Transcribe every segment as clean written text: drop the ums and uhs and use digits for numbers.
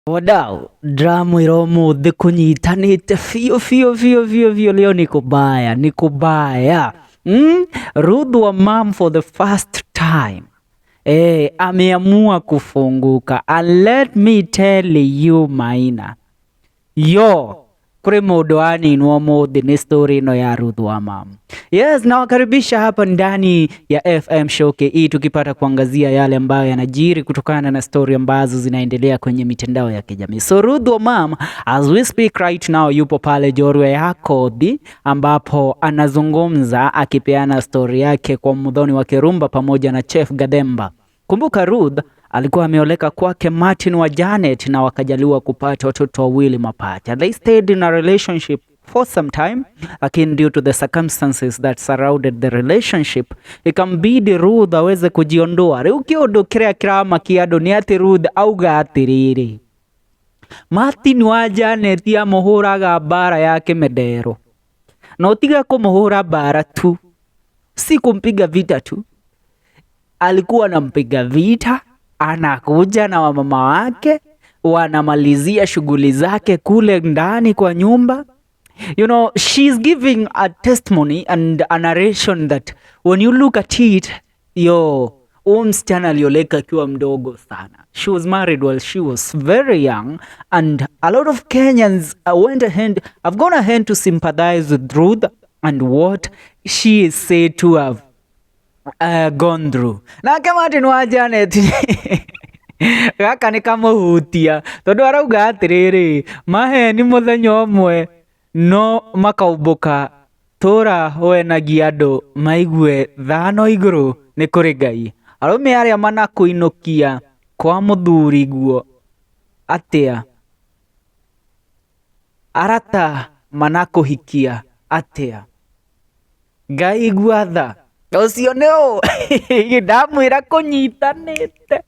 Wadau, ndĩramwĩra ũmũthĩ kũnyitanĩte biũ biũ biũ biũ biũ, leo ni kubaya, ni kubaya. Ruth wa mom for the first time. Ameamua kufunguka. And let me tell you Maina. Yo, kũrĩ mũndũ waninwo ũmũthĩ nĩ story ĩno ya Ruth wa mam. Yes, nawakaribisha hapa ndani ya FM Show KE tukipata kuangazia yale ambayo yanajiri kutokana na story ambazo zinaendelea kwenye mitandao ya kijamii. So Ruth wa mam, as we speak right now, yupo pale Jorwe ya Kodhi ambapo anazungumza akipeana story yake kwa Muthoni wa Kirumba pamoja na Chef Gademba. Kumbuka Ruth alikuwa ameoleka kwake Martin wa Janet na wakajaliwa kupata watoto wawili mapacha. They stayed in a relationship for some time, lakini due to the circumstances that surrounded the relationship ikambidi Ruth aweze kujiondoa. Rĩu kĩũndũ kĩrĩa kĩramakia andũ nĩ atĩ Ruth auga atĩrĩrĩ, Martin wa Janet amũhũraga mbara ya kĩmendero, na ũtiga kũmũhũra mbara tu, si kumpiga vita tu, alikuwa anampiga vita, anakuja na wamama wake wanamalizia shughuli zake kule ndani kwa nyumba. She's giving a testimony and a narration that when you look at it, yo, huyu msichana alioleka akiwa mdogo sana. She was married while she was very young, and a lot of Kenyans went ahead, have gone ahead to sympathize with Ruth and what she is said to have gone through. Nake Martin wa Janet gaka nĩ kamũhutia tondũ arauga atĩrĩrĩ, maheni mũthenya ũmwe no makaumbũka tũra wenagia andũ maigue thano igũrũ nĩ kũrĩ Ngai. Arũme arĩa manakũinũkia kwa mũthuri guo atĩa, arata manakũhikia atĩa, Ngai igua tha ũcio nĩ ũ ndamwĩra kũnyitanĩte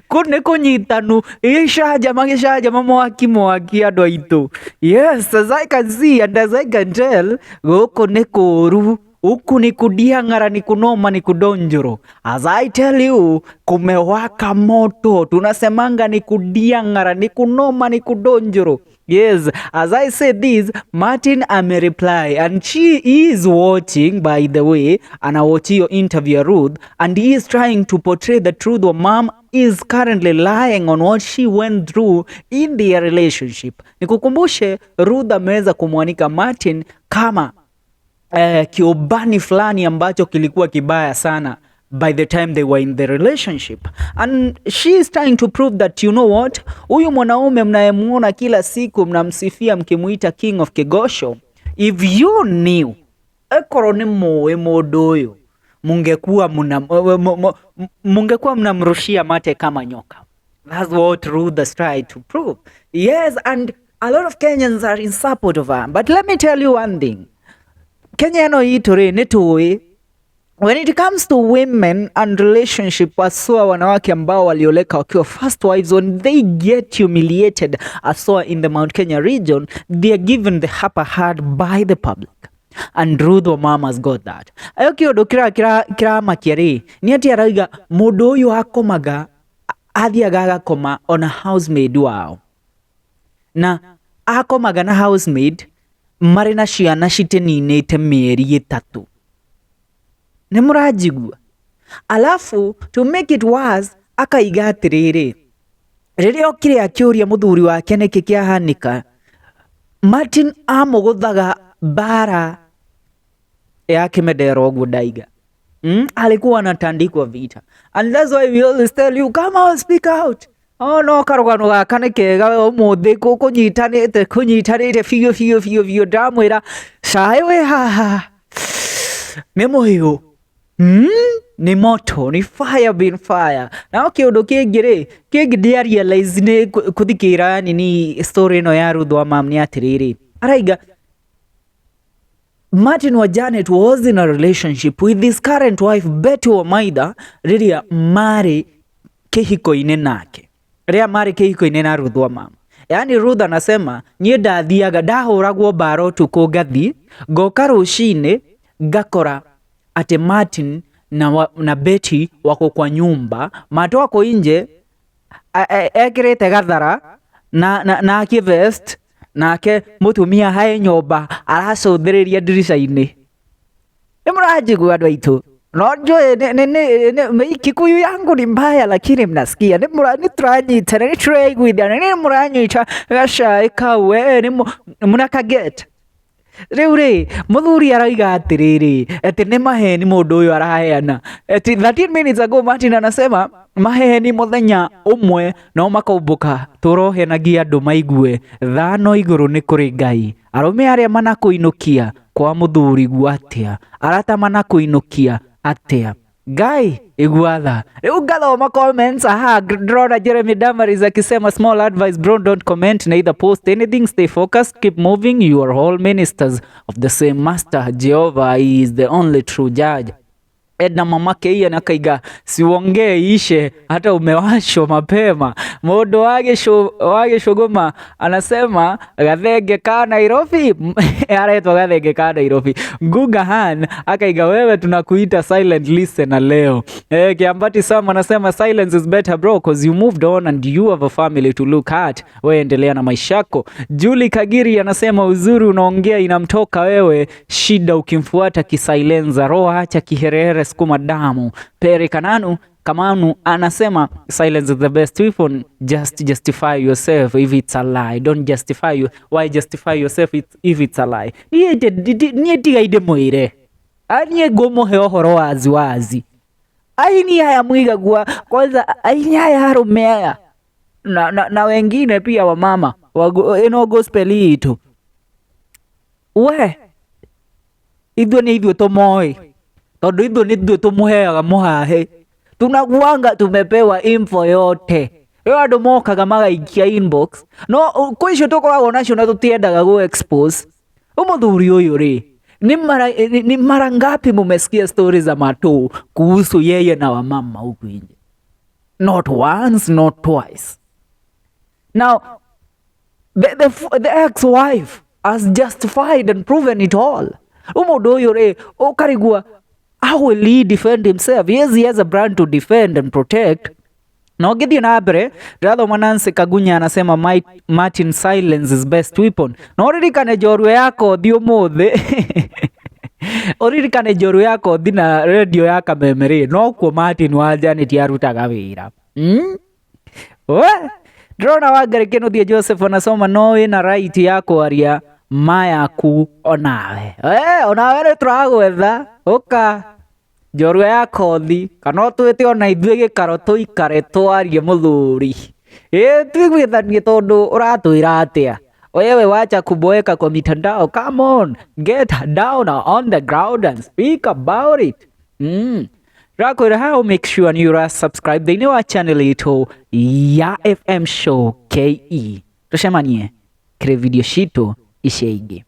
kũ nĩ kũnyitanu gĩcanjama gĩcanjama mwaki mwaki andũ aitũ. Yes, as I can see and as I can tell, gũkũ nĩ kũũru, huku ni kudiang'ara, ni kunoma, ni kudonjoro. As I tell you, kumewaka moto. Tunasemanga ni kudiang'ara, ni kunoma, ni kudonjoro. Yes, as I said this, Martin amereply and she is watching, by the way, anawatch hiyo interview ya Ruth, and he is trying to portray the truth of mom is currently lying on what she went through in their relationship. Nikukumbushe, Ruth ameweza kumwanika Martin kama kiubani fulani ambacho kilikuwa kibaya sana by the time they were in the relationship, and she is trying to prove that, you know what, huyu mwanaume mnayemuona kila siku mnamsifia mkimuita King of Kigosho, if you knew, ekorwo nĩ mũĩ mũndũ ũyũ, mungekuwa mnamrushia mate kama nyoka. That's what Ruth has tried to prove. Yes, and a lot of Kenyans are in support of her. But let me tell you one thing, Kenya ĩno itũ rĩ, nĩ tũĩ when it comes to women and relationship, haswa wanawake ambao walioleka wakiwa first wives, when they get humiliated, haswa in the Mount Kenya region, they are given the upper hand by the public, and Ruth Wamama has got that. Ayo kĩũndũ kĩramakia rĩ, nĩ atĩ arauga mũndũ ũyũ akomaga, athiaga agakoma ona housemaid wao, na akomaga na housemaid marĩ na ciana citĩninĩte mĩeri 3. Nĩ mũranjigua? Alafu to make it worse, akaiga atĩrĩrĩ, rĩrĩa okire akĩũria mũthuri wake nĩkĩ kĩahanĩka, Martin amũgũthaga mbara ya kĩmendero ũguo ndaiga. Alikuwa anatandikwa vita, and that's why we always tell you, come out, speak out. Oh no, karũgano gaka nĩ kega ũmũthĩ, kũnyitanĩte kũnyitanĩte biũ biũ biũ biũ. Ndamwĩra cai wĩ haha nĩ mũhiũ, Nĩ moto, nĩ fire bin fire. Nao kĩũndũ kĩngĩ rĩ, kĩngĩ ndĩa realize nĩ kũthikĩra nini story ĩno ya Ruth wa mam nĩ atĩrĩrĩ, araiga Martin wa Janet was in a relationship with his current wife Betty Wamaitha rĩrĩa marĩ kĩhiko-inĩ nake, rĩrĩa marĩ kĩhiko-inĩ na Ruth wa mama. Yaani Ruth anasema niĩ ndathiaga ndahũragwo mbara ũtukũ, ngathi ngoka rũcinĩ ngakora atĩ Martin na Betty wako kwa nyumba, mato wako nje, ekĩrĩte gathara. na akĩvest nake mũtumia hae nyũmba aracũthĩrĩria ndirica-inĩ. Nĩ mũranjigua andũ aitũ? No njũĩ Kikuyu yangu ni mbaya lakini mnasikia. Nĩ tũranyitana, nĩ tũraiguithana, nĩ mũranyita gacai kau, nĩ mũnakaget. Rĩu rĩ, mũthuri arauga atĩrĩrĩ, atĩ nĩ maheni mũndũ ũyũ araheana. Ati 13 minutes ago Martin anasema maheni mũthenya ũmwe no makombũka, tũrohenagia andũ maigue thano igũrũ nĩ kũrĩ Ngai. Arũme arĩa manakũinũkia kwa mũthuri guo atĩa? Arata manakũinũkia atĩa? Ngai igua tha. Rĩu ngathoma comments aha, ndĩrona Jeremy Damaris akisema small advice bro, don't comment neither post anything, stay focused, keep moving, you are all ministers of the same master Jehovah is the only true judge. Edna mamake Ian akaiga siuongee ishe hata umewashwa mapema. Mũndũ wa gĩcũgũma anasema gathenge ka Nairobi aretwo gathenge ka Nairobi. Nguga Han akaiga wewe tunakuita silent listener leo. Kiambati Sam anasema silence is better bro cause you moved on and you have a family to look at. Wewe endelea na maisha yako. Julie Kagiri anasema uzuri unaongea inamtoka wewe, shida ukimfuata kisailenza, roho acha kiherehere, sukuma damu. Pere Kananu Kamanu anasema silence is the best weapon, just justify yourself if it's a lie. Don't justify you. Why justify yourself if it's a lie? Niĩ tiga ndĩmwĩre, niĩ ngũmũhe ũhoro wazi wazi. Aini aya mwigagua kwanza, aini aya arũme aya na wengine pia wamama ĩno gospel itũ we ithuĩ nĩ ithuĩ tũmoĩ tondũ ithuĩ nĩ ithuĩ tũmũheaga mũhahe, tunakuanga tumepewa info yote. Rĩu andũ mokaga magaikia inbox no kwĩ icio tũkoragwo nacio na tũtiendaga gũ expose. Mũthuri ũyũ rĩ, ni mara ngapi mumesikia stori za Matuu kuhusu yeye na wamama huku nje? Not once, not twice. Now the ex-wife has justified and proven it all. Mũndũ ũyũ rĩ, ũkarigua how will he defend himself? Yes, he has a brand to defend and protect. Na ũngĩthiĩ na mbere ndĩrathoma Nancy Kagunya anasema Martin silence is best weapon. Na ũririkane njorua ya kothi ũmũthĩ ũririkane njorua ya kothi na radio ya Kameme rĩ, nokuo Martin wa Janet arutaga wĩra. We ndĩrona Wangari Kĩnuthia Joseph anasoma no wĩna right ya kwaria ma yaku onawe. Onawe nĩ tũragwetha ũka njorua ya kothi kana ũtwĩte ona ithuĩ gĩkaro tũikare twarie mũthuri. Tuiguithanie tondũ ũratwĩra atĩa? Wewe wacha kuboeka kwa mitandao. Come on, get down on the ground and speak about it. Rakwĩra hau make sure nĩ ũra subscribe thĩinĩ wa channel itũ ya FM Show KE. Tũcemanie kĩrĩ video citũ icio ingĩ.